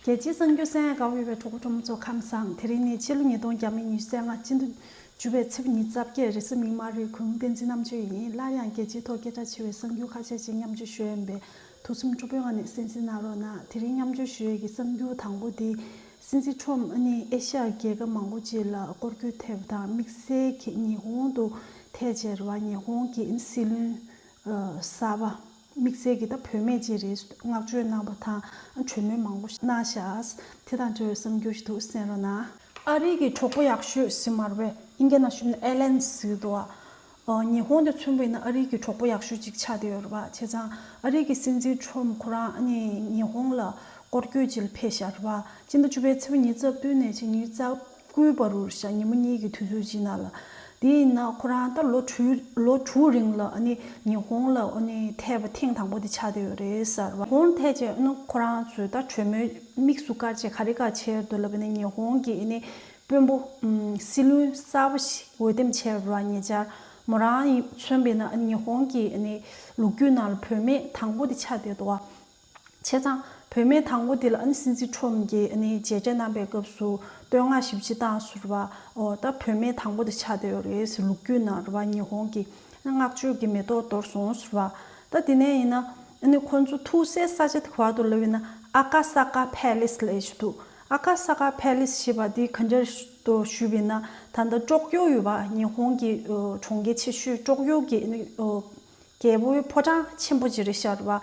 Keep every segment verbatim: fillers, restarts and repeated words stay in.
རྒྱལ་སྤྱིའི་གསར་འགྱུར་གསན་ཡག་དགའ་བོ་ཡོད་པའི་གྲོགས་པོ་གྲོགས་མོ་ཚོ་ཁམས་བཟང་། དེ་རིང་ནི་ཕྱི་ལོ་ཉིས་སྟོང་ཉི་ཤུ་རྩ་ལྔ་སྤྱི་ཟླ་བཅུ་པའི་ཚེས་ཉི་ཤུ་རྩ་བརྒྱད་རེས་གཟའ་མིག་དམར་རེད། གུས་མོ་བསྟན་འཛིན་རྣམ་དཔྱོད་ཡིན། སླར་ཡང་རྒྱལ་སྤྱིའི་ཐོག་སྐད་གྲགས་ཆེ་བའི་གསར་འགྱུར་ཁ་ཤས་ཤིག་མཉམ་སྤྱོད་ཞུ་ཡ་ཡིན་པས། ཐུགས་སེམས་སྤྲོ་པོའི་ངང་ནས་གསན་གཟིགས་གནང་རོགས་གནང་། དེ་རིང་མཉམ་སྤྱོད་ཞུ་ཡས་ཀྱི་གསར་འགྱུར་དང་པོ་དེ། སྲིད་འཛིན་ཁྲོམ་ཨ་ནི་ཨེ་ཤ་ཡ་རྒྱལ་ཁབ་མང་པོ་ཅིག་ལ་སྐོར་སྐྱོད་ཐེབས་དང་དམིགས་བསལ་གྱིས་ཉི་ཧོང་དུ་ཐད་བྱས་རེད་བ། ཉི་ཧོང་གི་ཨ་ནི་སྲིད་བློན་གསར་པ་དམིགས་བསལ་གྱིས་ད་བུད་མེད་ཅིག་རེད། བསྔགས་བརྗོད་གནང་བ་དང་གྲོས་མོལ་མང་པོ་གནང་ཤག་དེ་དང་འབྲེལ་བའི་གསར་འགྱུར་ཞིག་འདུག་གསན་རོགས་གནང་། ཨ་རི་གི་གྲོགས་པོ་ཡག་ཤོས་ཟེར་མ་རེད་པས། ཨིན་སྐད་ནང་ཞུས་ན་ཨེ་ལན་ཟེར་གྱི་འདུག་བ། ཨ། ཉི་ཧོང་དེ་མཚོན་པ་ཡིན་ན་ཨ་རི་གི་གྲོགས་པོ་ཡག་ཤོས་ཅིག་ཆགས་བསྡད་ཡོད་རེད་པ། བྱས་ཙང་ཨ་རི་གི་སྲིད་འཛིན་ཁྲོམ་ཁོ་རང་ཨ་ནི་ཉི་ཧོང་ལ་སྐོར་སྐྱོད་ཅིག་ལ་ཕེབས་ཤག་རེད་པ། སྤྱི་ཟླ་བཅུ་པའི་ཚེས་པ་ཉི་ཤུ་རྩ་བདུན་ནས་ཕྱིན་ཉི་ཤུ་རྩ་དགུའི་བར་དུ་རེད་ཤག་ཉིན་མོ་གཉིས་ཀྱི་དུས་ཚོད་ཅིག་ནང་ལ། དེ་ཡིན་ན་ཁོ་རང་ད་ལོ་དྲུག་ལོ་དྲུག་རིང་ལ་ཨ་ནི་ཉི་ཧོང་ལ་ཨ་ནི་ཐད་པ་ཐེངས་དང་པོ་དེ་ཆགས་བསྡད་ཡོད་རེད་ཟེར་བ། ཉི་ཧོང་ཐད་བྱས་ཨ་ནི་ཁོ་རང་ཚོས་ད་གྲོས་མོལ་དམིགས་སུ་བཀར་བྱས་ག་རེ་ག་བྱས་ཡོད་འདུག་ལབ་ན། ཉི་ཧོང་གི་ཨ་ནི་དཔོན་པོ་ཨམ་སྲིད་བློན་གསར་པ་ཞིག་འོས་འདེམས་བྱས་པ་རེད་པ། ཉེ་ཆར་མོ་རང་ཡིན་མཚོན་པ་ཡིན་ན་ཨ་ནི་ཉི་ཧོང་གི་ཨ་ནི་ལོ་རྒྱུས་ནང་ལ་བུད་མེད་དང་པོ་དེ་ཆགས་བསྡད་འདུག་བ། བྱས་ཙང་བུད་མེད་དང་པོ་དེ་ལ་ཨ་ནི་སྲིད་འཛིན་ཁྲོམ་གྱིས་ཨ་ནི་མཇལ་འཕྲད་གནང་པའི་སྐབས་སུ་བསྟོད་བསྔགས་ཞེ་པོ་ཅིག་བཏང་ཟེར་བ། འོ་ད་བུད་མེད་དང་པོ་དེ་ཆགས་བསྡད་ཡོད་རེད་ཟེར། ལོ་རྒྱུས་ནང་རེད་པ། ཉི་ཧོང་གི་བསྔགས་བརྗོད་ཀྱི་མེ་ཏོག་གཏོར་སོང་ཟེར་བ། ད་དེ་ནས་ཡིན་ན་ཨ་ནི་ཁོང་ཚོ་ཐུག་སའི་ས་ཆ་དེ་ག་པར་འདུག་ལབ་ཡིན་ན་ཨ་ཀ་ས་ཀ་ཕེ་ལེ་སི་ལབ་ཡས་ཅིག་འདུག་ཨ་ཀ་ས་ཀ་ཕེ་ལེ་སི་ཞེས་པ་དེ་ག་འདྲ་འདུག་ཞུས་པ་ཡིན་ན། ད་ལྟ་ཀྲོ་ཀིའོ་ཡོད་པ། ཉི་ཧོང་གི་ཨ་གྲོང་ཁྱེར་ཆེ་ཤོས་ཀྲོ་ཀིའོ་གི་ཨ་ནི་ཨ་རྒྱལ་པོའི་ཕོ་བྲང་ཆེན་པོ་ཅིག་རེད་ཤག་རེད་པ།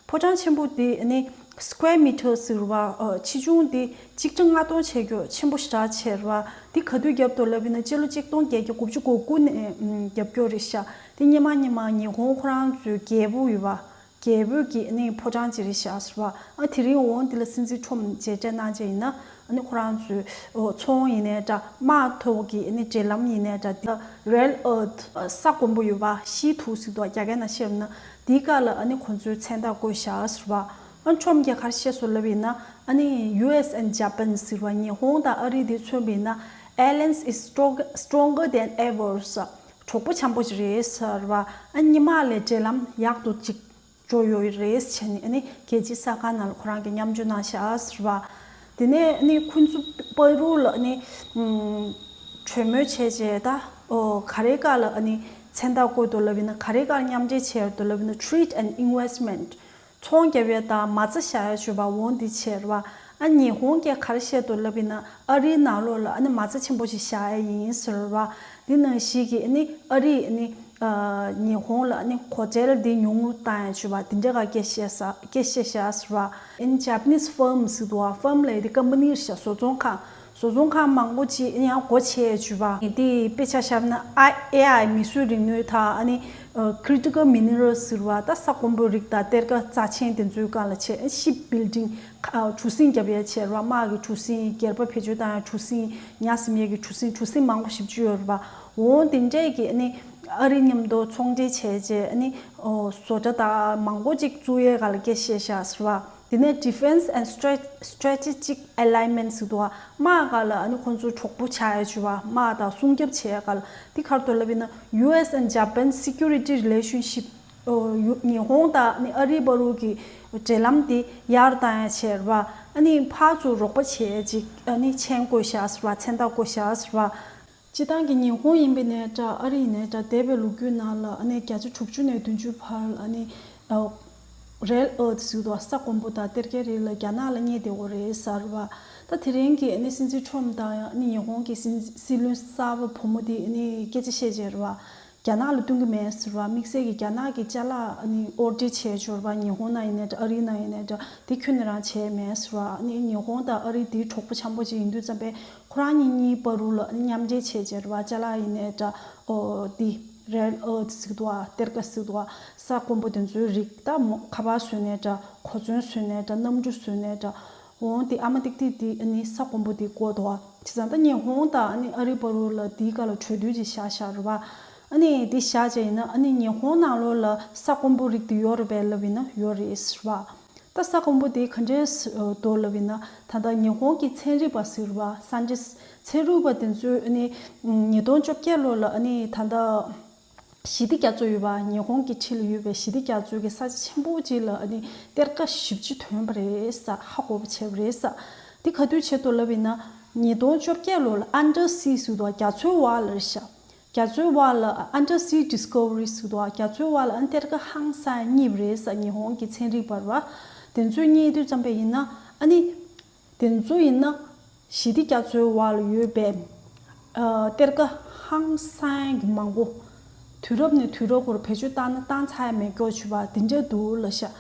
ཕོ་བྲང་ཆེན་པོ་དེ་ཨ་ནི་སི་ཀུ་ཝེར་མི་ཊར་ཟེར་བ། ཨ་ཆེ་ཆུང་དེ་ཆིག་ཁྲི་ལྔ་སྟོང་བྱས་ཀྱོག་ཆེན་པོ་ཞེ་དྲག་བྱས་རེད་པ། དེ་ག་དུས་བརྒྱབ་འདུག་ལབ་ཡིན་ན་སྤྱི་ལོ་གཅིག་སྟོང་བརྒྱད་བརྒྱ་དགུ་བཅུ་གོ་དགུ་ནས་ཨམ་བརྒྱབ་ཀྱོག་རེད་ཤག་དེ་སྔོན་མ་སྔོན་མ་ཉི་ཧོང་ཁོ་རང་ཚོའི་རྒྱལ་པོ་ཡོད་པ། རྒྱལ་པོའི་གི་ཨ་ནི་ཕོ་བྲང་ཅིག་རེད་ཤག་ཟེར་བ། ཨ་དེ་རིང་འོང་དེ་ལ་སྲིད་འཛིན་ཁྲོམ་མཇལ་འཕྲད་གནང་བྱས་ཡིན་ན། ཨ་ནི་ཁོ་རང་ཚོའི་ཨོ་ཚོང་ཡིན་ནའི་འདྲ། དམག་ཐོག་གི་ཨ་ནི་འབྲེལ་ལམ་ཡིན་ནའི་འདྲ། དེ་ལ་རེར་ཨར་ཐི་ས་དཀོན་པོ་ཡོད་པ། ཤེལ་དུག་ཟེར་འདུག་རྒྱ་སྐད་ནང་བཤད་ན། དེའི་སྐོར་ལ་ཨ་ནི་ཁོང་ཚོས་མཚན་རྟགས་བཀོད་བཞག་ཟེར་བ། ཨ་ཁྲོམ་གྱིས་ག་རེ་བཤད་སོང་ལབ་ཡིན་ན། ཨ་ནི་ཡུ་ཨེས་ཨེན་ཇ་པན་ཟེར་བ། ཉི་ཧོང་དང་ཨ་རི་དེ་མཚོན་པ་ཡིན་ན། Alliance is strong- stronger than ever. གྲོགས་པོ་འཆམ་པོ་ཅིག་རེད་ཟེར་བ། ཨ་སྔོན་མ་ལས་འབྲེལ་ལམ་ཡག་ཏུ་ཅིག་འགྲོ་ཡོད་རེད་བྱས་ནས་ཨ་ནི་རྒྱལ་སྤྱིའི་གསར་ཁང་ནང་ལ་ཁོ་རང་གིས་མཉམ་སྤྱོད་གནང་ཤག་ཟེར་བ། དེ་ནས་ཨ་ནི་ཁོང་ཚོ་པ་རུ་ལ་ཨ་ནི་ཨམ་གྲོས་མོལ་བྱས་རྗེས་ད་ཨོ་ག་རེ་སྐོར་ལ་ཨ་ནི་མཚན་རྟགས་བཀོད་འདུག་ལབ་ཡིན་ན། ག་རེ་སྐོར་མཉམ་འབྲེལ་བྱས་འདུག་ལབ་ཡིན་ན། Trade and Investment། ཚོང་རྒྱག་ཡས་དང་མ་རྩ་བཞག་ཡས་བྱས་པ་འོ་འདི་བྱས་རེད་པ། ཨ་ཉི་ཧོང་གིས་ག་རེ་བཤད་འདུག་ལབ་ཡིན་ན། ཨ་རིའི་ནང་ལོགས་ལ་ཨ་ནི་མ་རྩ་ཆེན་པོ་ཞིག་བཞག་ཡས་ཡིན་ཟེར་བ། འདི་ནང་བཞིན་གྱི་ཨ་ནི་ཨ་རིས་ཨ་ནི་ཨ་ཉི་ཧོང་ལ་ཨ་ནི་ཧོ་ཊེལ་འདི་ཉུང་ངུ་བཏང་ཡས་བྱས་པ་འདི་འདྲ་ག་སྐད་བཤད་ས་སྐད་བཤད་བཞག་ཟེར་བ། ཨ་ནི་Japanese firm་ཟེར་འདུག་བ། firm་ལབ་ཡས་འདི་ཀམ་པ་ནི་རེད་ཤག་བཟོ་ཚོང་ཁང་། བཟོ་ཚོང་ཁང་མང་པོ་ཅིག་ཡང་སྒོ་ཕྱེ་བྱས་པ། དེ་དཔེ་ཆ་བཞག་ན་ཨ་ཨེ་ཨའི་མིས་བཟོས་རིག་ནུས་དང་ཨ་ནི་ཨ་critical minerals་ཟེར་བ། ད་ས་དཀོན་པོའི་རིགས་དང་གཏེར་ཁ་རྩ་ཆེན་དེ་ཚོའི་སྒང་ལ་བྱས། ship building་གྲུ་གཟིངས་རྒྱབ་ཡས་བྱས་རེད་པ། དམག་གི་གྲུ་གཟིངས། སྒེར་པ་བེད་སྤྱོད་བཏང་ཡས་གྲུ་གཟིངས། ཉ་གཟིམ་ཡས་ཀྱི་གྲུ་གཟིངས། གྲུ་གཟིངས་མང་པོ་ཞེ་པོ་ཅིག་ཡོད་རེད་པ། འོ་དེ་འདྲས་ཀྱི་ཨ་ནི་ཨ་རི་མཉམ་དུ་ཚོང་འབྲེལ་བྱས་རྗེས་ཨ་ནི་ཨོ་བཟོ་གྲྭ་དང་མང་པོ་ཅིག་བཙུགས་ཡས་སྒང་ལ་སྐད་བཤད་བཞག་ཟེར་བ། དེ་ནས་defense and Strat- strategic alignment་ཟེར་འདུག་བ། དམག་སྒང་ལ་ཨ་ནི་ཁོང་ཚོ་གྲོགས་པོ་ཆགས་ཡས་བྱས་པ། དམག་དང་སྲུང་སྐྱོབ་བྱེད་ཡས་སྒང་ལ། འདི་ག་རེ་འདུག་ལབ་ཡིན་ན། ཡུ་ཨེས་ཨེན་ཇ་པན་སི་ཀུ་རི་ཊི་རི་ལེ་ཤན་ཤིབ། ཨོ་ཡུ- ཉི་ཧོང་དང་ཨ་ནི་ཨ་རིའི་བར་དུ་གི་འབྲེལ་ལམ་དེ་ཡར་བཏང་ཡས་བྱས་རེད་པ། ཨ་ནི་ཕར་ཚུར་རོགས་པ་བྱེད་ཡས་ཅིག་ཨ་ནི་མཆན་བཀོད་བཞག་ཟེར་བ། མཚན་རྟགས་བཀོད་བཞག་ཟེར་བ། སྤྱིར་བཏང་གི་ཉི་ཧོང་ཡིན་པ་ཡིན་ནའི་འདྲ། ཨ་རི་ཡིན་ནའི་འདྲ། འདས་པའི་ལོ་རྒྱུས་ནང་ལ་ཨ་ནི་བརྒྱ་ཆ་དྲུག་ཅུ་ནས་བདུན་ཅུ་བར་ཨ་ནི་ཨ་རེར་ཨར་ཐི་ཟེར་འདུག་བ། ས་དཀོན་པོ་དང་གཏེར་ཁའི་རིགས་ལ་རྒྱ་ནག་ལ་བརྙས་བསྡད་ཡོད་རེད་ཟེར་བ། ད་དེ་རིང་གི་ཨ་ནི་སྲིད་འཛིན་ཁྲོམ་དང་ཨ་ནི་ཉི་ཧོང་གི་སྲིད- སྲིད་བློན་གསར་པ་བུ་མོ་དེ་ཨ་ནི་སྐད་ཆ་བཤད་བྱས་རེད་བ། རྒྱ་ནག་ལ་བསྟུན་གྱི་མེད་ཟེར་བ། དམིགས་བསལ་གྱི་རྒྱ་ནག་གི་ཅ་ལག་ཨ་ནི་ཨོར་ཌར་བྱས་ཡོད་རེད་བ། ཉི་ཧོང་ནང་ཡིན་ནའི་འདྲ། ཨ་རི་ནང་ཡིན་ནའི་འདྲ། དེ་ཁྱོན་ནས་རང་བྱས་མེད་ཟེར་བ། ཨ་ནི་ཉི་ཧོང་དང་ཨ་རི་དེ་གྲོགས་པོ་འཆམ་པོ་ཅིག་ཡིན་དུས་ཙམ་པས། ཁོ་རང་གཉིས་གཉིས་བར་དུ་ལ་མཉམ་འབྲེལ་བྱས་བྱས་རེད་བ། ཅ་ལག་ཡིན་ནའི་འདྲ། ཨོ་དེ་རེར་ཨར་ཐི་ཟེར་གྱི་འདུག་བ། གཏེར་ཁ་ཟེར་གྱི་འདུག་བ། ས་དཀོན་པོ་དེ་ཚོའི་རིགས། ད་མོ- ཁ་པར་བཟོས་ནའི་འདྲ། གོ་མཚོན་བཟོས་ནའི་འདྲ། གནམ་གྲུ་བཟོས་ནའི་འདྲ། འོ་དེ་ཨ་མ་ཏིག་ཏིག་དེ་ཨ་ནི་ས་དཀོན་པོ་དེ་བཀོད་འདུག་བ། བྱས་ཙང་ད་ཉི་ཧོང་དང་ཨ་ནི་ཨ་རི་བར་དུ་ལ་དེའི་སྐོར་ལ་གྲོས་མཐུན་ཅིག་བཞག་བཞག་རེད་བ། ཨ་ནི་དེ་བཞག་བྱས་ཡིན་ན་ཨ་ནི་ཉི་ཧོང་ནང་ལོགས་ལ་ས་དཀོན་པོ་རིགས་དེ་ཡོད་རེད་པས་ལབ་ཡིན་ན་ཡོད་རེད་ཟེར་བ། ད་ས་དཀོན་པོ་དེ་ག་འདྲས་འདུག་ལབ་ཡིན་ན། ད་ལྟ་ཉི་ཧོང་གི་ཚན་རིག་པ་ཟེར་བ། སཱན་ཊིསི་ཊི། ཚན་རིག་པ་དེ་ཚོས་ཨ་ནི་ཉིས་སྟོང་བཅོ་བརྒྱད་ལོ་ལ་ཨ་ནི་ད་ལྟ་ ཞི་བདེ་རྒྱ་མཚོ་ཡོད་པ། ཉི་ཧོང་གི་འཁྲིས་ལ་ཡོད་པའི་ཞི་བདེ་རྒྱ་མཚོའི་གི་ས་ཆ་ཆེན་པོ་ཅིག་ལ་ཨ་ནི་གཏེར་ཁ་ཞེ་པོ་ཅིག་ཐོན་པ་རེད་ས། ཧ་གོ་བ་བྱས་པ་རེད་ས། འདི་ག་དུས་བྱེད་དོ་ལབ་ཡིན་ན། ཉིས་སྟོང་བཅོ་བརྒྱད་ལོ་ལ་Under Sea ཟེར་དུས་རྒྱ་མཚོའི་འོག་ལ་རེད་ཤག་རྒྱ་མཚོའི་འོག་ལ་Under Sea Discovery ཟེར་དུས་རྒྱ་མཚོའི་འོག་ལ་ཨ་ནི་གཏེར་ཁ་ཧང་སང་རྙེད་པ་རེད་ས། ཉི་ཧོང་གི་ཚན་རིག་པ་རེད་པ། དེ་ཚོས་རྙེད་དུས་ཙམ་པ་ཡིན་ན་ཨ་ནི། དེ་ཚོ་ཡིན་ན་ཞི་བདེ་རྒྱ་མཚོའི་འོག་ལ་ཡོད་པའི་ཨ་གཏེར་ཁ་ཧང་སང་གི་མང་པོ་དུས་རབས་ནས་དུས་རབས་བར་བེད་སྤྱོད་བཏང་ན་བཏང་ཚར་ཡ་མེད་སྐྱོ་བྱུས་པ་དེ་འདྲ་འདུག་ལ་ཤག་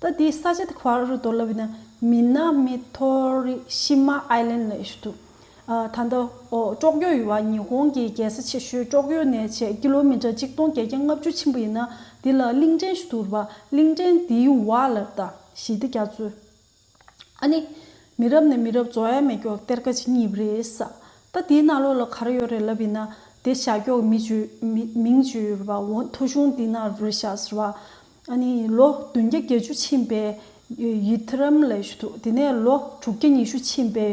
ད་དེའི་ས་ཆ་དེ་ག་པར་རེད་འདུག་ལབ་ཡིན་ན། མི་ན་མི་ཐོ་རི་ཤི་མ་ཨའི་ལན་ལབ་ཞིག་འདུག་ཨ་ད་ལྟ་ཨོ་ཀྲོག་ཡོ་ཡོད་པ། ཉི་ཧོང་གི་རྒྱལ་ས་ཆེ་ཤོས་ཀྲོག་ཡོ་ནས་བྱས་ཀི་ལོ་མི་ཊར་གཅིག་སྟོང་བརྒྱད་བརྒྱ་ལྔ་བཅུ་ཕྱིན་པ་ཡིན་ན། དེ་ལ་གླིང་ཕྲན་ཞིག་འདུག་རེད་པ། གླིང་ཕྲན་དེའི་འོག་ལ་ད་ཞི་བདེ་རྒྱ་མཚོ། ཨ་ནི། མི་རབས་ནས་མི་རབས་རྫོགས་ཡ་མེད་སྐྱོ་གཏེར་ཁ་ཅིག་རྙེད་པ་རེད་ས། ད་དེའི་ནང་ལོགས་ལ་ག་རེ་ཡོད་རེད་ལབ་ཡིན་ན། དེ་བཞག་སྐྱོ་མི་བཅུ་མི་མིང་བཅུ་ཡོད་རེད་པ། འོ་ཐོ་གཞུང་དེའི་ནང་རེད་ཤག་ཟེར་བ། ཨ་ནི་ལོ་བདུན་བརྒྱ་བརྒྱད་ཅུ་ཕྱིན་པའི་ཡི་ཐི་རམ་ལབ་ཞིག་འདུག་དེ་ནས་ལོ་དྲུག་བརྒྱ་ཉི་ཤུ་ཕྱིན་པའི་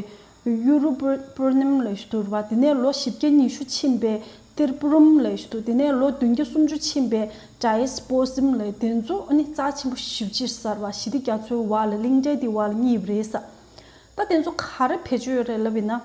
ཡུ་རུ་པུ་ར་ནམ་ལབ་ཞིག་འདུག་རེད་པ། དེ་ནས་ལོ་བཞི་བརྒྱ་ཉི་ཤུ་ཕྱིན་པའི་ཏིར་པུ་རུམ་ལབ་ཞིག་འདུག་དེ་ནས་ལོ་བདུན་བརྒྱ་སུམ་ཅུ་ཕྱིན་པའི་ཌའི་སི་པོ་སིམ་ལབ། དེ་ཚོ་ཨ་ནི་རྩ་ཆེན་པོ་ཞེ་པོ་ཅིག་ཟེར་བ། ཞི་བདེ་རྒྱ་མཚོའི་འོག་ལ་གླིང་ཕྲན་དེའི་འོག་ལ་རྙེད་པ་རེད་ས། ད་དེ་ཚོ་ག་རེ་བེད་སྤྱོད་ཡོད་རེད་ལབ་ཡིན་ན།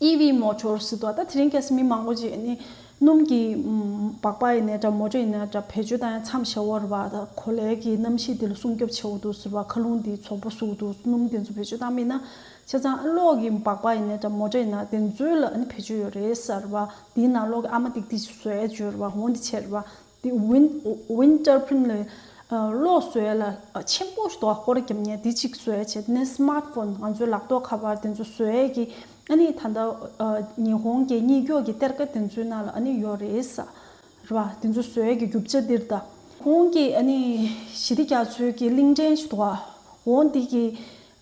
ཨི་ཝི་མོ་ཊར་ཟེར་དུས་ད་དེ་རིང་ཁ་སང་མི་མང་པོ་ཅིག་ཨ་ནི་སྣུམ་གྱི་ཨམ་སྦག་སྦག་ཡིན་ནའི་འདྲ། མོ་ཊ་ཡིན་ནའི་འདྲ། བེད་སྤྱོད་བཏང་ཡ་མཚམས་བཞག་ཡོད་རེད་པ། ད་གོ་ལའི་གི་གནམ་གཤིས་དེ་ལ་སྲུང་སྐྱོབ་བྱེད་དགོས་འདུག་ཟེར་བ། མཁའ་རླུང་དེ་བཙོག་པོ་བཟོ་གི་འདུག་སྣུམ་དེ་ཚོ་བེད་སྤྱོད་བཏང་མིན་ན། བྱས་ཙང་གློག་གི་སྦག་སྦག་ཡིན་ནའི་འདྲ། མོ་ཊ་ཡིན་ན་དེ་ཚོའི་ལ་ཨ་ནི་བེད་སྤྱོད་ཡོད་རེད་ཟེར་བ། དེའི་ནང་ལོགས་ཀྱི་ཨ་མ་ཏིག་ཏིག་བཟོ་ཡ་ཅིག་ཡོད་རེད་པ། འོ་འདི་བྱས་རེད་པ། དེ་ཝིན་ཝིན་ཊར་པི་རིན་ལ་གློག་བཟོ་ཡ་ལ་ཆེན་པོ་ཞིག་འདུག་པ། ཧོར་རྒྱབ་ཉལ་དེ་གཅིག་བཟོ་ཡ་བྱས། དེ་ནས་སི་མཱར་ཊི་ཕོན། ང་ཚོའི་ལག་ཐོགས་ཁ་པར་དེ་ཚོ་བཟོ་ཡ་གི་ཨ་ནི་ད་ལྟ་ཉི་ཧོང་གི་གཉིད་སྐྱོག་གི་གཏེར་ཁ་དེ་ཚོའི་ནང་ལ་ཨ་ནི་ཡོད་རེད་ས། རེད་པ། དེ་ཚོ་བཟོ་ཡ་གི་རྒྱུ་ཆ་འདིར་ད། ཁོང་གི་ཨ་ནི་ཞི་བདེ་རྒྱ་མཚོའི་གི་གླིང་ཕྲན་ཞིག་འདུག་པ། འོ་འདི་གི་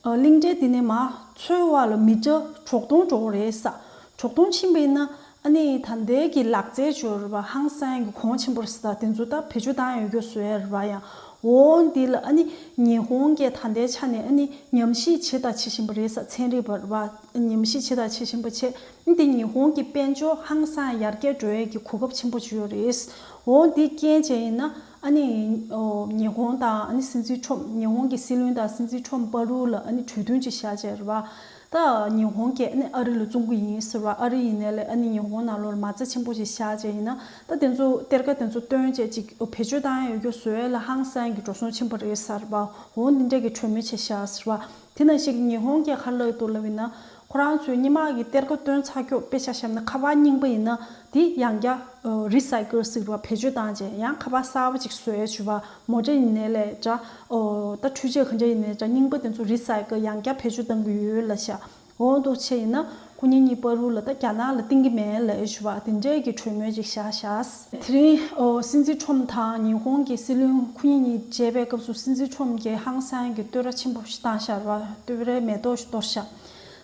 ཨ་གླིང་ཕྲན་འདི་ནས་མར་མཚོའི་འོག་ལ་མི་ཊར་དྲུག་སྟོང་འགྲོ་གི་རེད་ས། དྲུག་སྟོང་ཕྱིན་པ་ཡིན་ན་ཨ་ནི་ད་ལྟའི་གི་ལག་རྩལ་ཅིག་ཡོད་རེད་པ། ཧང་སང་གི་གོང་ཆེན་པོ་རེད་ས། ད་དེ་ཚོ་ད་བེད་སྤྱོད་བཏང་ཡ་ཡོད་སྐྱོ་བཟོ་ཡ་རེད་པ། ཡང་འོ་འདི་ལ་ཨ་ནི་ཉི་ཧོང་གི་ད་ལྟའི་ཆ་ནས་ཨ་ནི་ཉམས་ཞིབ་བྱེད་དང་བྱེད་བཞིན་པ་རེད་ས། ཚན་རིག་པ་རེད་པ། ཉམས་ཞིབ་བྱེད་དང་བྱེད་བཞིན་པ་བྱས། འདི་ཉི་ཧོང་གི་དཔལ་འབྱོར་ཧང་སང་ཡར་རྒྱས་འགྲོ་ཡས་ཀྱི་གོ་སྐབས་ཆེན་པོ་ཅིག་ཡོད་རེད། འོ་འདི་རྐྱེན་བྱས་ཡིན་ན་ཨ་ནི་ཨོ་ཉི་ཧོང་དང་ཨ་ནི་སྲིད་འཛིན་ཁྲོམ། ཉི་ཧོང་གི་སྲིད་བློན་དང་སྲིད་འཛིན་ཁྲོམ་བར་དུ་ལ་ཨ་ནི་གྲོས་མཐུན་ཅིག་བཞག་བྱས་རེད་པ། ད་ཉི་ཧོང་གིས་ཨ་ནི་ཨ་རི་ལ་བཙོང་གི་ཡིན་ཟེར་བ། ཨ་རི་ཡིན་ནའི་ལས་ཨ་ནི་ཉི་ཧོང་ནང་ལོགས་ལ་མ་རྩ་ཆེན་པོ་ཞིག་བཞག་བྱས་ཡིན་ན། ད་དེ་ཚོ་གཏེར་ཁ་དེ་ཚོ་བཏོན་བྱས་ཅིག་བེད་སྤྱོད་བཏང་ཡ་ཡོད་སྐྱོ་བཟོ་ཡ་ལ་ཧང་སང་གི་འགྲོ་སོང་ཆེན་པོ་རེད་ཟེར་བ། འོ་འདི་འདྲས་ཀྱི་གྲོས་མོལ་བྱས་བཞག་ཟེར་བ། དེ་ནང་བཞིན་ཉི་ཧོང་གིས་ག་རེ་ལབ་འདུག་ལབ་ཡིན་ན། ཁོ་རང་ཚོས་སྔོན་མ་གི་གཏེར་ཁ་བཏོན་ཚར་སྐྱོ་དཔེ་ཆ་བཞག་ན་ཁ་པར་རྙིང་པ་ཡིན་ན་དེ་ཡང་བསྐྱར་རི་སའི་ཀལ་ཟེར་བ་བེད་སྤྱོད་བཏང་བྱས་ཡང་ཁ་པར་གསར་པ་ཅིག་བཟོ་ཡ་བྱུས་པ། མོ་ཊ་ཡིན་ནའི་ལས་འདྲ། ཨོ་ད་འཕྲུལ་ཆས་ག་འདྲ་ཡིན་ནའི་འདྲ། རྙིང་པ་དེ་ཚོ་རི་སའི་ཀལ་ཡང་བསྐྱར་བེད་སྤྱོད་གཏང་གི་ཡོད་ལབ་ཤག་འོ་འདུག་བྱས་ཡིན་ན་ཁོ་གཉིས་གཉིས་བར་དུ་ལ་ད་རྒྱ་ནག་ལ་བརྟེན་གི་མེད་ལབ་ཡ་བྱུས་པ་དེ་འདྲས་ཀྱི་གྲོས་མོལ་ཅིག་བཞག་ཤག་དེ་རིང་ཨོ་སྲིད་འཛིན་ཁྲོམ་དང་ཉི་ཧོང་གི་སྲིད་བློན་ཁོ་གཉིས་གཉིས་མཇལ་བའི་སྐབས་སུ་སྲིད་འཛིན་ཁྲོམ་གྱིས་ཧང་སང་གི་བསྟོད་ར་ཆེན་པོ་ཞིག་བཏང་ཤག་རེད་པ། བསྟོད་རའི་མེ་ཏོག་ཞིག་གཏོར་ཤག་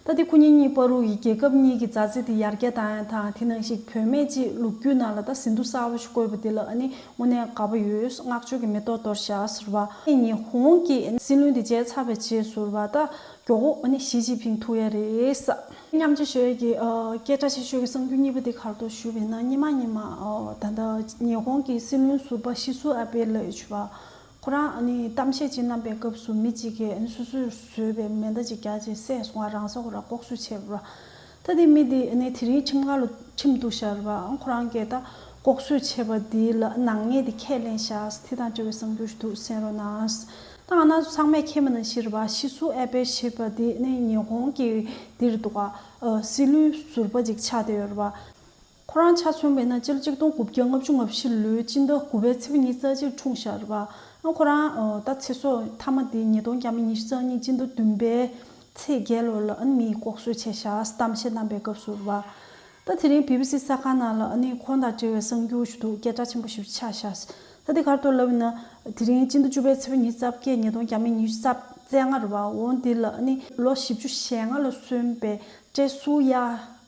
ད་དེ་ཁོ་གཉིས་གཉིས་བར་དུ་གི་རྒྱལ་ཁབ་གཉིས་ཀྱི་མཛའ་བརྩེ་དེ་ཡར་རྒྱས་བཏང་ཡ་དང་། དེ་ནང་བཞིན་བུད་མེད་ཅིག་ལོ་རྒྱུས་ནང་ལ་ད་ཟིན་ཐོ་གསར་པ་ཞིག་བཀོད་པ་དེ་ལ་ཨ་ནི་དངོས་གནས་དགའ་པོ་ཡོད། བསྔགས་བརྗོད་ཀྱི་མེ་ཏོག་གཏོར་ཤག་ཟེར་བ། ཉི་ཧོང་གི་སྲིད་བློན་དེ་མཇལ་ཚར་བའི་རྗེས་སུ་རེད་པ། ད་མགྱོགས་པོ་ཨ་ནི་ཞི་ཅིན་ཕིང་ཐུག་ཡ་རེད་ས། མཉམ་ཆ་ཞུ་ཡས་ཀྱི་ཨ་སྐད་གྲགས་ཆེ་ཤོས་ཀྱི་གསར་འགྱུར་གཉིས་པ་དེ་ག་རེ་འདུག་ཞུས་པ་ཡིན་ན། སྔོན་མ་སྔོན་མ་ཨ་ད་ལྟ་ཉི་ཧོང་གི་སྲིད་བློན་ཟུར་པ་ཤི་སུ་ཨ་བྷེ་ལབ་ཡོད་བྱུས་པ། ཁོ་རང་ཨ་ནི་གཏམ་བཤད་ཅིག་གནང་པའི་སྐབས་སུ་མི་གཅིག་གིས་ཨ་ནི་སོ་སོས་བཟོས་པའི་མེ་མདའ་ཅིག་བརྒྱབ་བྱས་བསད་སོང་བ། རང་ས་ཁོ་རང་ལྐོག་གསོད་བྱས་པ་རེད། ད་དེ་མི་དེ་ཨ་ནི་དེ་རིང་ཁྲིམས་ཁང་ལ་ཁྲིམས་གཏུགས་བཞག་རེད་པ། ཁོ་རང་གིས་ད་ལྐོག་གསོད་བྱས་པ་དེ་ལ་ནག་ཉེས་དེ་ཁས་ལེན་བཞག་དེ་དང་འབྲེལ་བའི་གསར་འགྱུར་ཞིག་འདུག་གསན་རོགས་གནང་། ད་ང་རང་ཚོ་ཚང་མས་མཁྱེན་པ་ནང་བཞིན་རེད་པ། ཤི་སུ་ཨ་བྷེ་ཞེས་པ་དེ་ནི་ཉི་ཧོང་གི་འདིར་འདུག་ག་ཨ་སྲིད་བློན་ཟུར་པ་ཅིག་ཆགས་བསྡད་ཡོད་རེད་པ། ཁོ་རང་ཆ་མཚོན་པ་ཡིན་ན་སྤྱི་ལོ་གཅིག་སྟོང་དགུ་བརྒྱ་ལྔ་བཅུ་ང་བཞི་ལོའི་སྤྱི་ཟླ་དགུ་པའི་ཚེས་པ་ཉི་ཤུ་རྩ་གཅིག་འཁྲུངས་བཞག་རེད་པ། ཨ་ཁོ་རང་ཨ་ད་ཚེ་སྲོག་མཐའ་མ་དེ་ཉིས་སྟོང་བརྒྱ་མེད་ཉི་ཤུ་རྩ་གཉིས་སྤྱི་ཟླ་བདུན་པའི་ཚེས་བརྒྱད་ལོ་ལ་ཨ་ནི་མིས་ལྐོག་གསོད་བྱས་བཞག་གཏམ་བཤད་གནང་པའི་སྐབས་སུ་རེད་པ། ད་དེ་རིང་བི་བི་སི་གསར་ཁང་ནང་ལ་ཨ་ནི་ཁོང་དང་འབྲེལ་བའི་གསར་འགྱུར་ཞིག་འདུག་སྐད་གྲགས་ཆེན་པོ་ཞིག་ཆགས་བཞག་ད་དེ་ག་རེ་འདུག་ལབ་ཡིན་ན། དེ་རིང་སྤྱི་ཟླ་བཅུ་པའི་ཚེས་པ་ཉི་ཤུ་རྩ་བརྒྱད་ཉིས་སྟོང་བརྒྱ་མེད་ཉི་ཤུ་རྩ་བརྒྱད་ལྔ་རེད་པ། འོ་འདི་ལ་ཨ་ནི་ལོ་བཞི་བཅུ་ཞེ་ལྔ་ལ་སོན་པའི་ཀྲེ་སུ་ཡ་